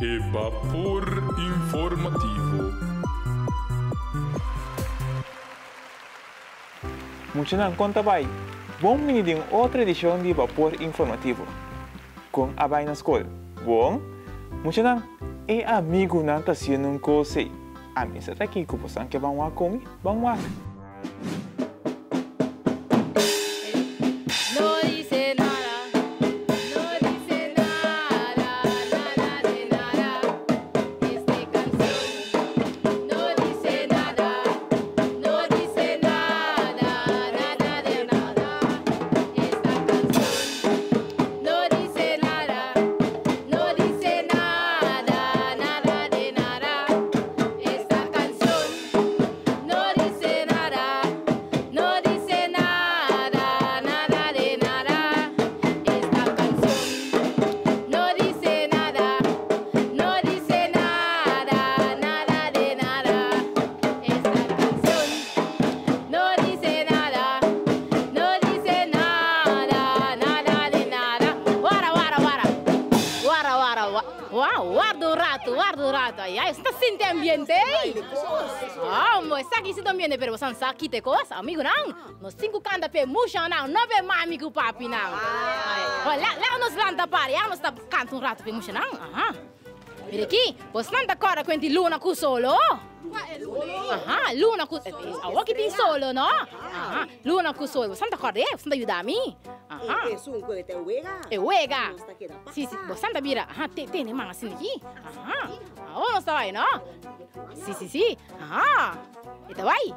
E Bapor Informativo. Muchanan kon ta bai? Bon bini den otro edishon di Bapor Informativo. Kon a bai na skol? Bon? Muchanan, e amigunan ta hasiendo un kos ei. Ami sa ta kiko bosan ke ban wak ku mi? Ban wak! Ambiente, pero bosan sa kite kos, amigunan. Nos tin ku kanta p'e mushanan, no p'e mami ku papinan. Laga nos lanta para, ya nos ta kanta un rato p'e mushanan. Aha. Mira aki, bosnan ta kòrda kuenti luna ku solo? Aha, luna ku, awor ki tin solo, no? Aha, luna ku solo. Bosnan ta kòrda, eh? Bosnan ta yuda mi? Aha. Esun ku e ta wega. E wega. Nos ta keda pasa. Si, si, bosnan ta bira, aha, tene man asin aki. Aha, awor nos ta bai, no? Si, si, si. Aha. E ta bai.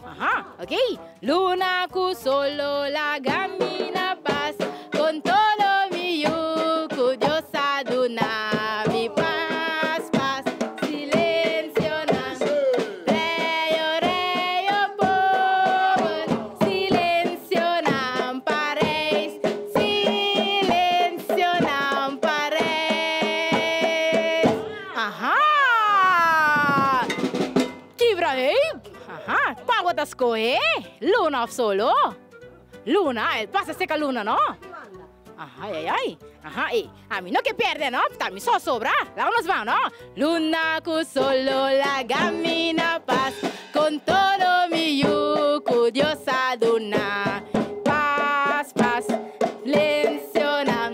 Aha, ok. Luna ku solo laga mi na pas con todo mi yu ku Dios a duna mi pas, pas. Silencio nan. Reyo, reyo, pober. Silencio nan Parijs. Silencio nan Parijs. Aha! Kibra hey! Aha, pa bo ta skohe? Luna of solo? Luna, el pasa seka luna no? Aha, ay, ay. Aha, ey, ami no ke perde no, ta mi so sobra. Laga nos ban no. Luna ku solo laga mi na pas, con todo mi yu ku Dios a duna. Pas, pas, silencio nan.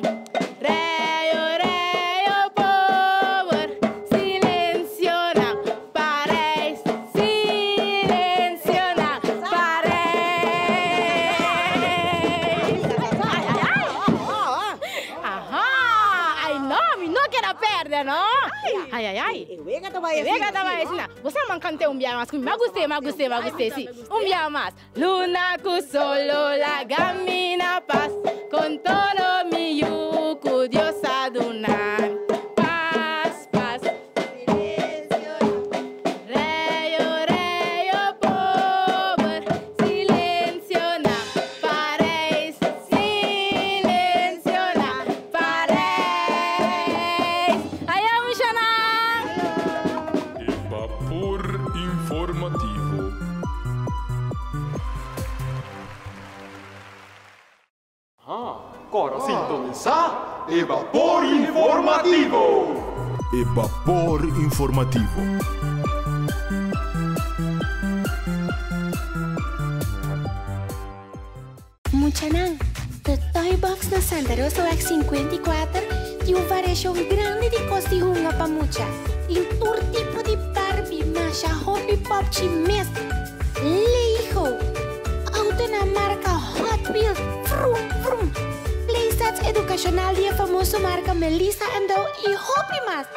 Reyo, reyo, pober, silencio nan. Parijs, silencio na Parijs. Ay, ay, ay. Aha, ay no, mi no keda perde no. Ay, ay, ay. E wega ta bai E wega ta bai asina. Bo sa man kante un bia mas ku mi. M'a gust'é, m'a gust'é, m'a gust'é, si. Un bia mas. Luna ku solo laga mi na pas con todo mi yu ku Dios a duna. Pas, pas. Reyo, reyo, pober. Silencio na Parijs. Silencio na Parijs. Aya mushanan! E Bapor Informativo. Kòrda sintonisá e Bapor Informativo! E Bapor Informativo. Muchanan, The Toy Box na Santa Rosaweg 54 tin un variashon grandi di kos di hunga pa mucha. Tin tur tipo di Barbie, masha hopi popchi mes, Lego, autonan marka Hot Wheels, vrum vrum, playsets edukashonal di e famoso marka Melissa and Doug i hopi mas!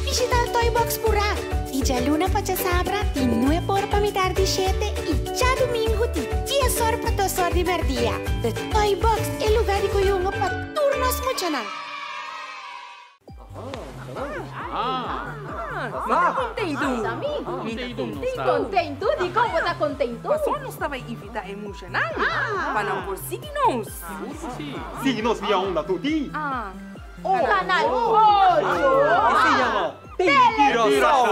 Bishita el Toy Box purá di djaluna pa djasabra di nuebe or pa mitar di shete i djadumingu di dies or pa dos or di merdia. The Toy Box, e lugá di koyungo pa tur nos muchanan. Mi ta kontentu. Mi ta kontentu. Kontentu? Dikon bo ta kontentu? Pasobra nos ta bai invitá e muchanan pa nan por sigui nos. Sigui nos via unda tuti. Canal ocho. E se yama Telecuraçao.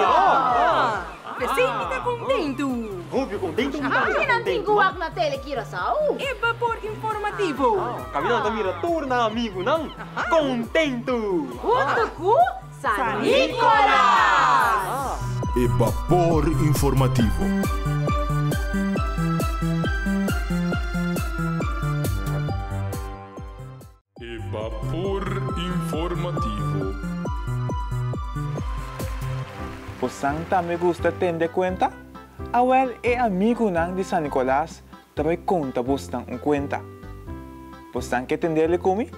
P'esei mi ta kontentu. Hopi kontentu mi ta. Aki nan tin ku wak na Telecuraçao. E bapor informativo. Kaminda nan ta mira tur nan amigunan kontentu. Huntu ku. San Nicolas! E Bapor Informativo. E Bapor Informativo. Bosan tambe gusta tende kuenta? Awèl e amigunan di San Nicolas ta bai konta bosnan un kuenta. Bosnan ke tendele ku mi?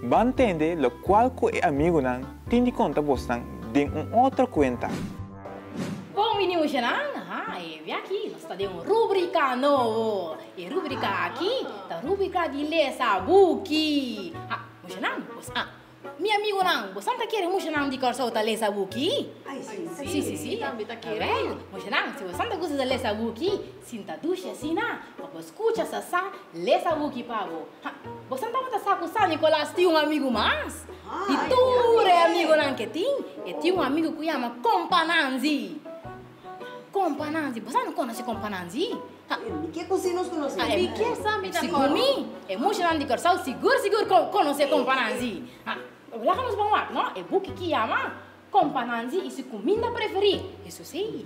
Ban tende lokual ku e amigunan tin di konta bosnan den un otro kuenta. Bon bini muchanan, ha e bia aki nos ta den un rubrika nobo. E rubrika aki ta rubrika di lesa buki. Ha, muchanan, bos a Mi amigunan, bosan ta kere muchanan di Kòrsou ta lesa buki? Sí, sí, sí. Awèl, muchanan, si bosan ta gusta ta lesa buki, sinta dushi asina pa bo skucha Sasá lesa buki pa bo. Ha, bosan tabata sa ku San Nikolas tin un amigu mas? Di tur e amigunan ke tin, e tin un amigu ku yama Kompa Nanzi. Kompa Nanzi, bosan no konosé Kompa Nanzi? Ha. Mi ke ku si nos konosé. Mi ke sa mi ta Sigur mi, e muchanan di Kòrsou sigur sigur konosé Kompa Nanzi. Ha, laga nos ban wak no, e buki ki yama Kompa Nanzi i su kuminda preferí. Eso sí.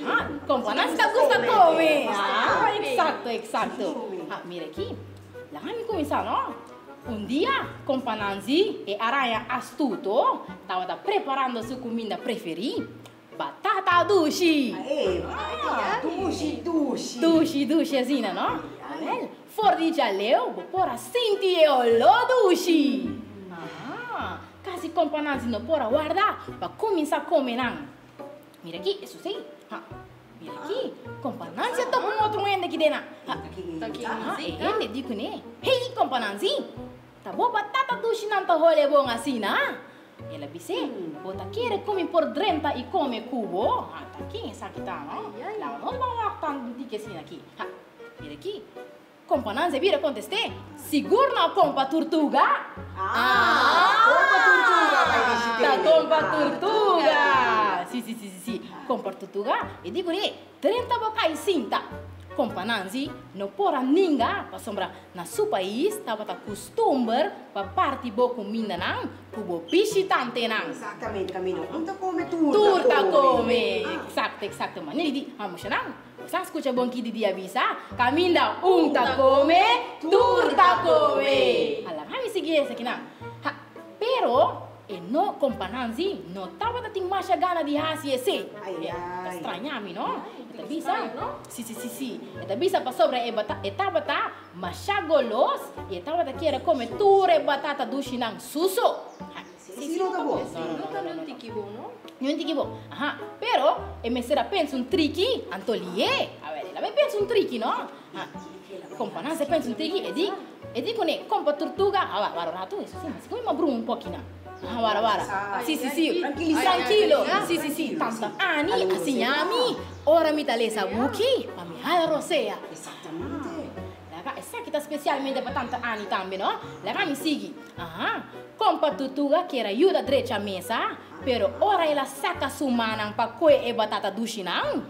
Ha, Kompa Nanzi ta gusta kome. Ha, eksakto, eksakto. Ha, mira aki, laga mi kuminsá no. Un dia, Kompa Nanzi, e araña astuto, tabata preparando su kuminda preferí. Batata dushi! Dushi dushi! Dushi dushi asina no? Awel, for di djaleu bo por a sinti e oló dushi! Aha, kasi kompa Nancy no por a warda pa kuminsá kome nan. Mira aki, esun si. Ha, mira aki, kompa Nancy a topa un otro hende aki den nan. Ha, aha, e hende di kuné, Hey, kompa Nancy, ta bo batata dushi nan ta hole bon asina? El a bis'é, Bo ta kere ku mi por drenta i kome ku bo? Ha, ta ken esaki ta, no? Laga nos ban wak tantu tiki asina aki. Ha, mira aki. Kompa Nanzi a bira kontest'é, Sigur no, Kompa Turtuga. Ah, Kompa Turtuga bai bishit'é. Ta Kompa Turtuga. Si, si, si, si, si. Kompa Turtuga, e di kuné, Drenta bo kai sinta. Kompa Nanzi no por a ninga pasobra na su pais tabata kustumber pa parti bo kumindanan ku bo bishitantenan. Exactamente, kaminda un ta kome tur ta kome. Tur ta kome. Eksakto, eksakto. Ma Nili di, ha mushanan, bo sa skucha bon ki Didi a bisa, kaminda un ta kome, tur ta kome. Ala, mi sigui esakinan. Ha, pero E no, Kompa Nanzi no tabata tin masha gana di hasi esei. Ai, E ta ai. straña mi, no? E ta bisa, Si, si, si, si. E ta bisa pasobra e bata, e tabata masha golos i e tabata kier a kome tur e batata dushinan suso. Ha, Si, si no ta bon. No, no, no, No ta no, no, ni un no. tiki bon, no? Ni un tiki bon. Aha, pero e mester a pensa un triki, anto lié. Awel, el a bai pensa un triki, no? Ha, Kompa Nanzi a pensa un triki, e di, E di kuné, Kompa Turtuga, a wara wara un ratu, eso si, mas komo mi bruma un poki nan. Aha, wara wara. Si, si, si. Trankilo. Si, si, si. Tanta Ani a siña mi ora mi ta lesa buki pa mi hala rosea. Laga, esaki ta spesialmente pa Tanta Ani tambe, no? Laga mi sigui. Aha. Kompa Turtuga kier a yuda drecha mesa, pero ora el a saka su mannan pa koe e batata dushinan,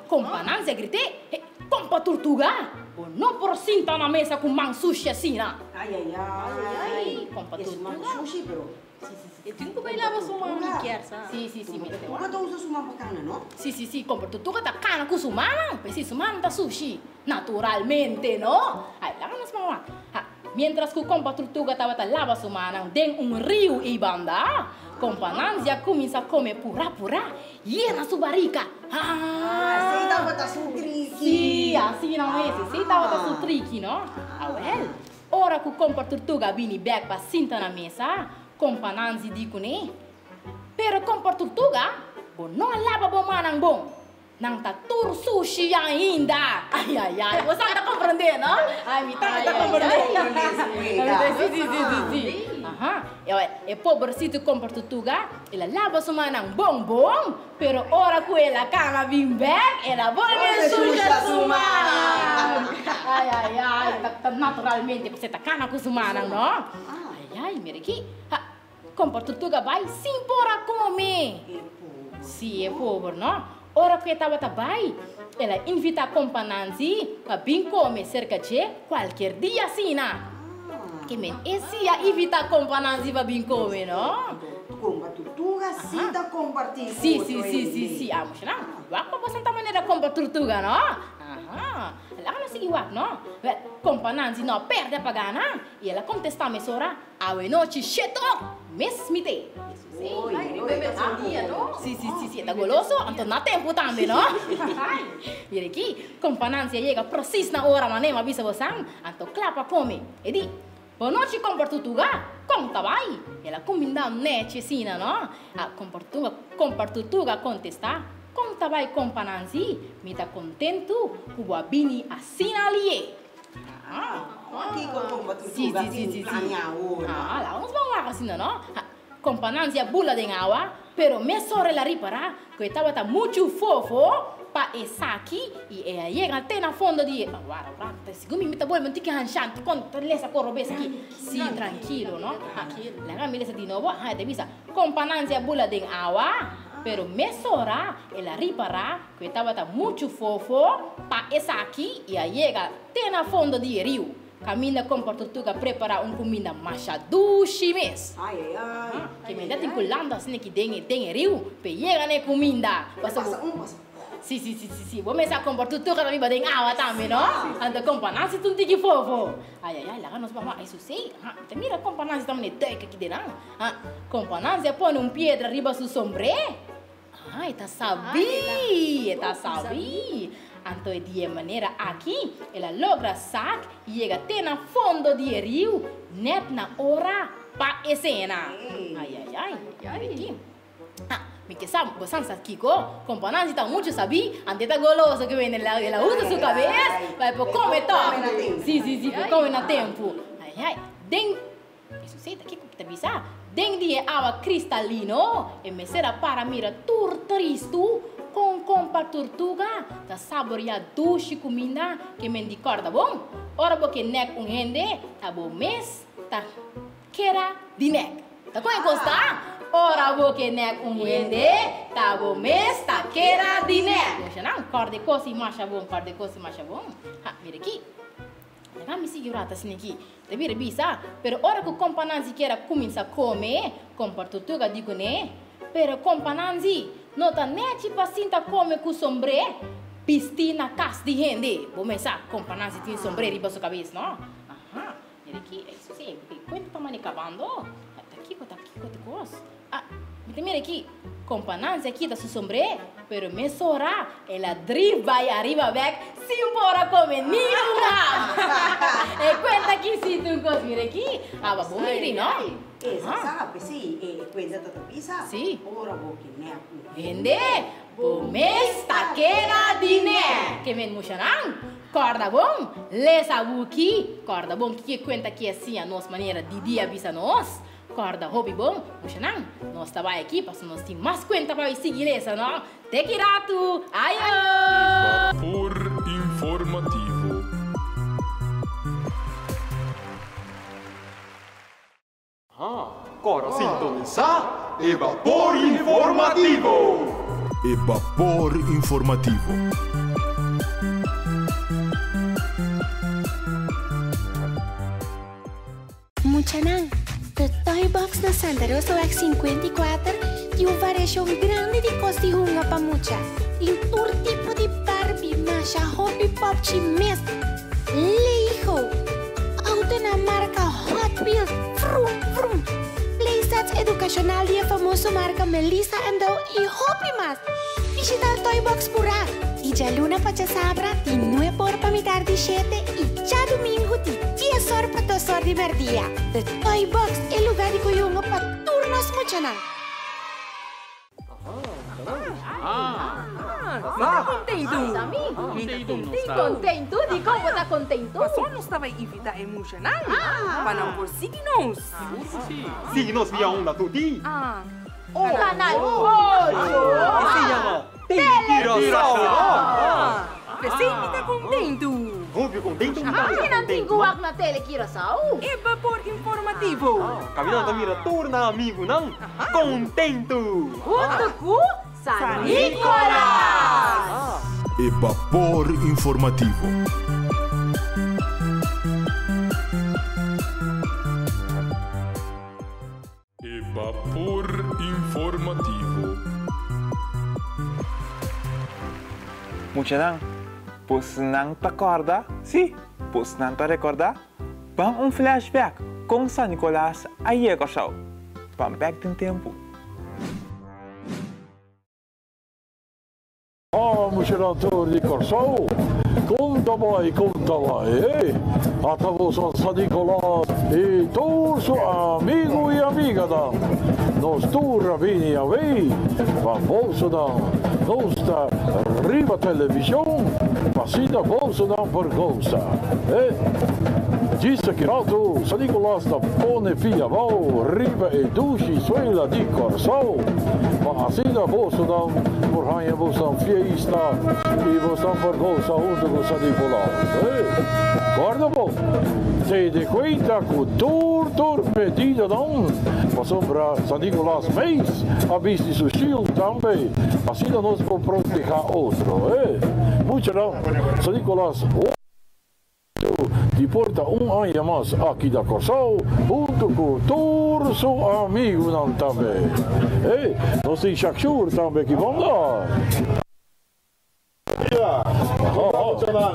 Kompa Nanzi a grit'é, He, Kompa Turtuga, bo no por sinta na mesa ku man sushi asina. Ai, ai, ai. Kompa E su man Turtuga. sushi, pero. Si, si, si. E tin ku bai laba su man mi kier sa. Si, si, si, mester Kompa wak. ta usa su man pa kana, no? Si, si, si, Kompa Turtuga ta kana ku su mannan, pues si su man ta sushi, naturalmente, no? Ai, laga nos man wak. Ha, mientras ku Kompa Turtuga tabata laba su mannan den un riu ei banda, Kompa Nanzi a kuminsá kome purá purá Yena su barika. Así tabata su triki. Sí, asina mes. Esei tabata su triki, no? Awel, ora ku Kompa Turtuga a bini bèk pa sinta na mesa, Kompa Nanzi di kuné, Pero Kompa Turtuga, bo no a laba bo mannan bon. Nan ta tur sushi ainda. Ai, ai, ai, bo sa ta komprondé, no? Ai, mi tambe ta komprondé. Sí, sí, sí, sí, sí. Aha. E pobercito Kompa Turtuga, El a laba su mannan bon bon, pero ora ku el a kama bin bek, el a bolbe susha su man. Ai, ai, ai, ta, ta naturalmente ku se ta kana ku su mannan, no? Ai, ai, mira aki. Ha, kompa Turtuga bai sin por a kome. Sí, e pober, no? Ora ku e tabata bai, el a invitá kompa Nanzi pa bin kome serka dje kualkier dia asina. Ke men e si a invitá Kompa Nanzi pa bin kome, no? Kompa Turtuga si ta kompartí ku Si, otro si, si, si, hende. si. A musha nan, wak pa boso ta manera Kompa Turtuga, no? Aha. Laga nos sigui wak, no? Wèl, Kompa Nanzi no a pèrdè pa gana i el a kontestá mesora, Awenochi sheto mes mi te. Ai, riba e mesun dia, no? Si, si, si, si, e ta goloso, anto na tempu tambe, no? Mira aki, Kompa Nanzi a yega presis na ora manera mi a bisa bosan, anto kla pa kome. E di, Bonochi Kompa Turtuga, kon ta bai? El a kumindá nechi asina, no? A Kompa Turtuga, Kompa Turtuga a kontestá, Kon ta bai Kompa Nanzi? Mi ta kontentu ku bo a bini asina alié. Kiko Kompa Si, Turtuga si, si, tin si, si. plania awor? Ah, laga nos ban wak asina, no? Ha, Kompa Nanzi a bula den awa, pero mesora el a ripará ku e tabata muchu fofo pa esaki i e a yega te na fondo di e. Wara, wara, ta sigun mi mi ta bolbe un tiki hanshante kon ta lesa kor robes aki. Si, trankilo, no? Ha, laga mi lesa di nobo. Ha, e ta bisa, Kompa Nanzi a bula den awa, pero mesora el a ripará ku e tabata muchu fofo pa esaki i a yega te na fondo di e riu. Kaminda Kompa Tortuga prepará un kuminda masha dushi mes. Ai, ai, ai. Ke menda tin ku landa asina ki den e den e riu p'e yega na e kuminda. Pasobra Pasa un pasa. Si, si, si, si, si. Bo mester a Kompa Tortuga ta biba den awa tambe, no? Anto Kompa Nansi ta un tiki fofo. Ai, ai, ai, laga nos mama ai susei. Ha, mi ta mira Kompa Nansi ta mane duik aki den nan. Ha, Kompa Nansi a pone un piedra riba su sombré. Ah, e ta sabí, e ta sabí. Anto e di e manera aki el a logra sak i yega te na fondo di e riu, nèt na ora pa e sena. Ai, ai, ai, mira aki. Ah, mi ke sa, bo san sa kiko? Kompa Nancy ta muchu sabí, anto e ta goloso ke wende el a usa su kabes pa e por kome tòg. Sí, sí, sí, pa e kome na tempu. Ai, ai, den. Hesus ei ta kiko ku ta bisa? Den di e awa kristalino, e mester a para mira tur tristu kon kompa turtuga ta saboreá dushi kuminda ke men di kòrda bon. Ora bo ke nèk un hende, ta bo mes ta keda di nèk. Ta kon e kos ta? Ora bo ke nèk un hende, ta bo mes ta keda di nèk. Moshanan, kòrda e kos i masha bon, kòrda e kos i masha bon. Ha, mira aki. Laga mi sigui rata asina aki. Ta bira bisa, pero ora ku Kompa Nanzi kier a kuminsá kome, Kompa Tortuga di kuné, Pero Kompa Nanzi, no ta nechi pa sinta kome ku sombré bistí na kas di hende. Bo mes sa, Kompa Nanzi tin sombré riba su kabes, no? Aha, mira aki, ei su si, e kuenta ta mane kabando. Ta kiko, ta kiko ta kos? Ah, mi ta mira aki, Kompa Nanzi a kita su sombré, pero mesora el a drif bai ariba bek sin por a kome ni un hap. E kuenta aki si ta un kos, mira aki, aba bo miri, no? Esa sa, p'esei e kuenta ta ta bisa, Si. Ora bo ke nèk un hende, bo mes ta keda di nèk. Ke men mushanan, kòrda bon, lesa buki, kòrda bon kiko e kuenta aki a siña nos manera Didi a bisa nos. Corda hopi bon, mushanan, nos ta bai aki pasobra nos tin mas cuenta pa bai sigui lesa, no? Te ki ratu! Ayo! Vapor Informativo. Ha, kòrda sintonisá e Bapor Informativo! E Bapor Informativo. Muchanan, The Toy Box na Santa Rosaweg 54 tin un variashon grandi di kos di hunga pa mucha. Tin tur tipo di Barbie, masha hopi popchi mes, Lego, autonan marka Hot Wheels, vrum vrum, playsets edukashonal di e famoso marka Melissa and Doug i hopi mas! Bishita Toy Box purá di djaluna pa djasabra di nuebe or pa mitar di shete i djadumingu di dies or pa dos or di merdia. The Toy Box, e lugá di kuyungo pa tur nos muchanan. Mi ta kontentu. Mi ta kontentu. Kontentu? Dikon bo ta kontentu? Pasobra nos ta bai invitá e muchanan pa nan por sigui nos. Sigui nos via unda tur di. Canal ocho. Esei yama Telecuraçao. P'esei mi ta kontentu. Hopi kontentu mi ta. Aki nan tin ku wak na Telecuraçao. E bapor informativo. Kaminda nan ta mira tur nan amigunan kontentu. Huntu ku San Nicolas. E bapor informativo. E Bapor Informativo. Muchanan, bosnan ta kòrda? Sí, bosnan ta rekòrdá? Ban un flashback kon San Nicolas a yega Kòrsou. Ban bèk den tempu. Ah, muchanan tur di Kòrsou, kon ta bai, kon ta bai, eh? Ata boso San Nicolas i tur su amigu i amiganan. Nos tur a bini awey pa bosonan. Nos ta riba televishon pa asina bosonan por gosa, eh? Djis aki ratu San Nicolas ta pone pia abou riba e dushi suela di Kòrsou pa asina bosonan por haña bosonan fiesta i bosonan por gosa huntu ku San Nicolas. Kòrda bo, tene kuenta ku tur tur medidanan pasobra San Nicolas mes a bisti su shield tambe, asina nos por protehá otro. Muchanan, San Nicolas. Di por ta un aña mas aki na Kòrsou huntu ku tur su amigunan tambe. Hey, nos tin Shakshur tambe aki banda. Ya, hola muchanan.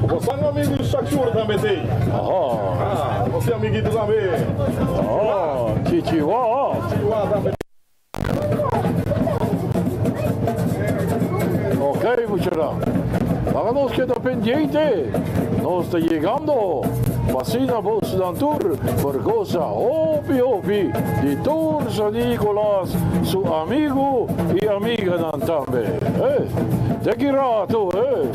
Bosan amigu Shakshur tambe t'ei. Aha, nos tin amiguito tambe. Aha, Chichiwa. Chichiwa tambe. Ok, muchanan. Laga nos keda pendiente. Nos ta yegando. P'asina bosnan tur por gosa hopi hopi di tur San Nicolas su amigu i amiganan tambe. Eh, te ki rato, eh.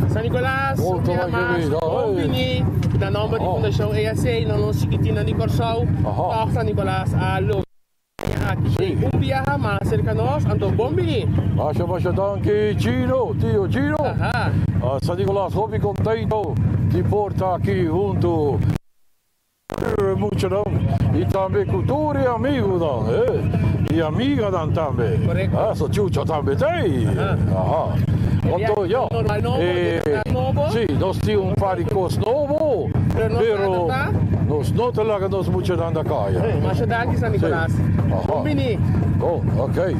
San Nicolas, un bia mas, bon bini na nomber di Fundacion EAC na nos chikitinnan di Corsou. Tog San Nicolas a logra aki un biaha mas cerca nos, anto bon bini. Masha masha danki Gino, tio Gino. San Nicolas hopi contento di por ta aki hunto muchanan y tambe cu tur e amigunan y amiganan tambe. Eso Chucho tambe t'ey. Anto ya, si nos tin un par di cos nobo, pero nos no ta laga nos muchanan na caya. Masha danki San Nicolas. Bon bini. Bon, ok.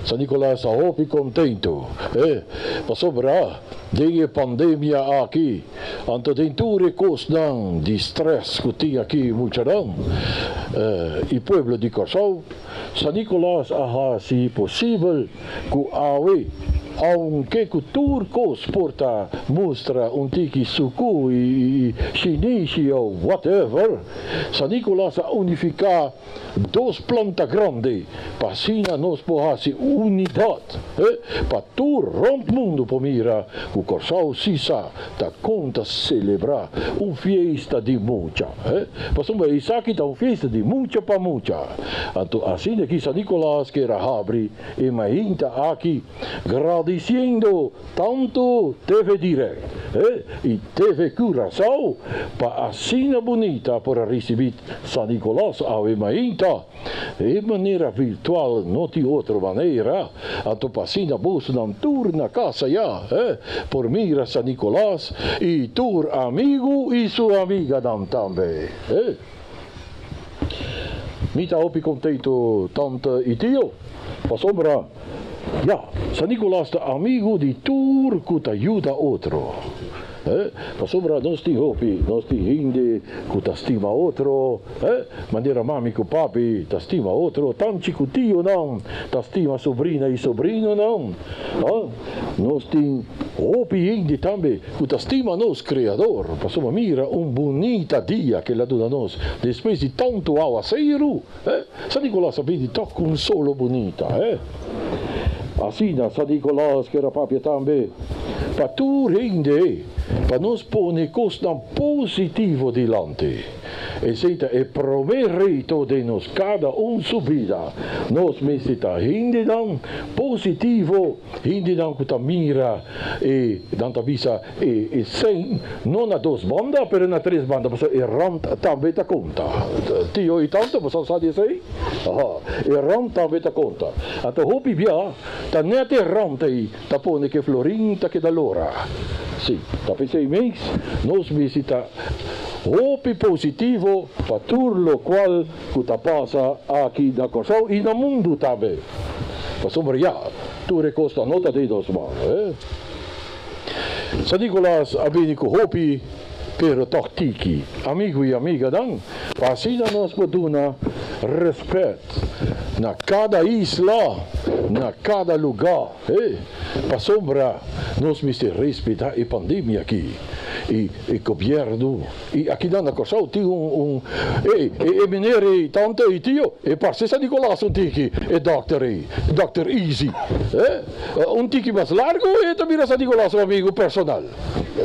San Nicolas ta hopi contento, pasobra den e pandemia aki, anto den tur e cosnan di stress cu tin aki muchanan y pueblo di Corsou, San Nicolas a haci posibel cu awe, aunke cu tur cos por ta mustra un tiki sucu y shinishi o whatever, San Nicolas a unifica dos planta grandi pa asina nos por haci unidad, pa tur rond mundo por mira cu Corsou si sa ta con ta celebra un fiesta di mucha. Pasobra esaki ta un fiesta di mucha pa mucha. Anto asina ki San Nicolas kier a habri e mainta aki gradiciendo tanto TV Direct y TV Curaçao pa asina bunita por a ricibi San Nicolas awe mainta. E manera virtual no tin otro manera, anto pa asina bosonan tur na casa ya por mira San Nicolas y tur amigo y su amiganan tambe. Mi ta hopi kontentu tante i tio, pasobra ya, San Nicolas ta amigu di tur ku ta yuda otro. Eh, pasobra nos tin hopi, nos tin hende ku ta stima otro, eh, manera mami ku papi ta stima otro, tanchi ku tionan ta stima sobrina i sobrinonan, ah, nos tin hopi hende tambe ku ta stima nos Kreador, pasobra mira un bunita dia ku el a duna nos despues di tantu awaseru, eh, San Nicolas a bini tòg ku un solo bunita, eh. Asina San Nicolas ker a papia tambe pa tur hende pa nos pone kosnan positivo dilanti. Esei ta e promé reto den nos kada un su bida. Nos mester ta hendenan positivo, hendenan ku ta mira e nan ta bisa e e sein no na dos banda pero na tres banda pasobra e rand tambe ta konta. Tio i tante boso sa di esei? Aha, e rand tambe ta konta. Anto hopi bia ta nèt e rand ei ta pone ku e florin ta keda lora. Sí, ta p'esei mes nos mester ta hopi positivo pa tur lokual ku ta pasa aki na Kòrsou i na mundu tambe. Pasobra ya, tur e kosnan no ta den nos man, eh. San Nicolas a bini ku hopi pero tòg tiki amigu i amiganan pa asina nos por duna rèspèt na kada isla, na kada lugá, he, pasobra nos mester respetá e pandemia aki i e gobièrnu i akinan na Kòrsou tin un un e e meneer ei tante i tio e parse San Nicolas un tiki e dòkter ei dòkter Easy he un tiki mas largu e ta bira San Nicolas su amigu personal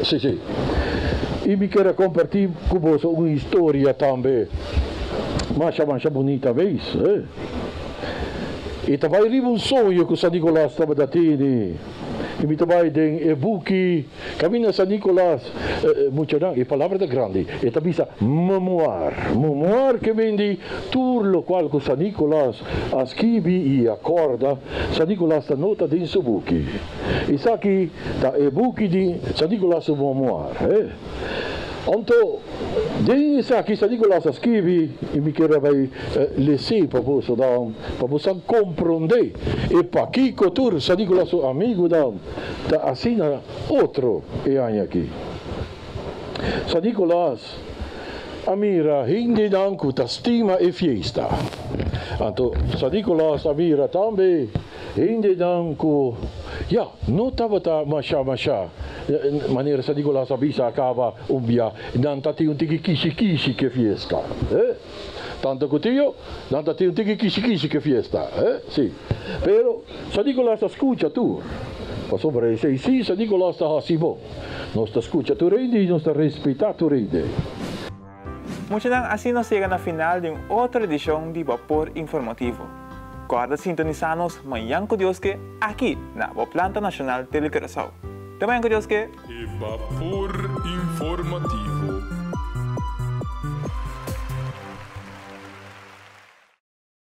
si si i mi kier a kompartí ku boso un historia tambe masha masha bunita mes he e ta bai riba un soño ku San Nicolas tabata tene i mi ta bai den e buki Caminda San Nicolas, muchanan, e palabra ta grandi, e ta bisa memoir. Memoir ke men di tur locual cu San Nicolas a skibi y a corda, San Nicolas ta nota den su buki. Esaki ta e buki di San Nicolas su memoir. Anto, den esaki San Nicolas a skibi, y mi kier a bay les'é pa boso dan, pa boso comprende e pakico tur San Nicolas su amigunan Ta asina otro e aña aki. San Nicolas a mira hendenan ku ta stima e fiesta. Anto San Nicolas a mira tambe hendenan ku, ya, no tabata masha masha, manera San Nicolas a bisa a kaba un bia, nan ta tin un tiki kishi kishi ku e fiesta. Tanto ku tio, nan ta tin un tiki kishi kishi ku e fiesta. Si. Pero San Nicolas ta scucha tur, pasobra esey si San Nicolas ta haci bon. Nos ta scucha tur hende y nos ta respeta tur hende. Muchanan asina nos yega na final di un otro edicion di Bapor Informativo. Corda sintonisa nos mañan cu Dios ke aki na bo Planta Nacional Tele Curaçao. Te mañan cu Dios ke! E Bapor Informativo.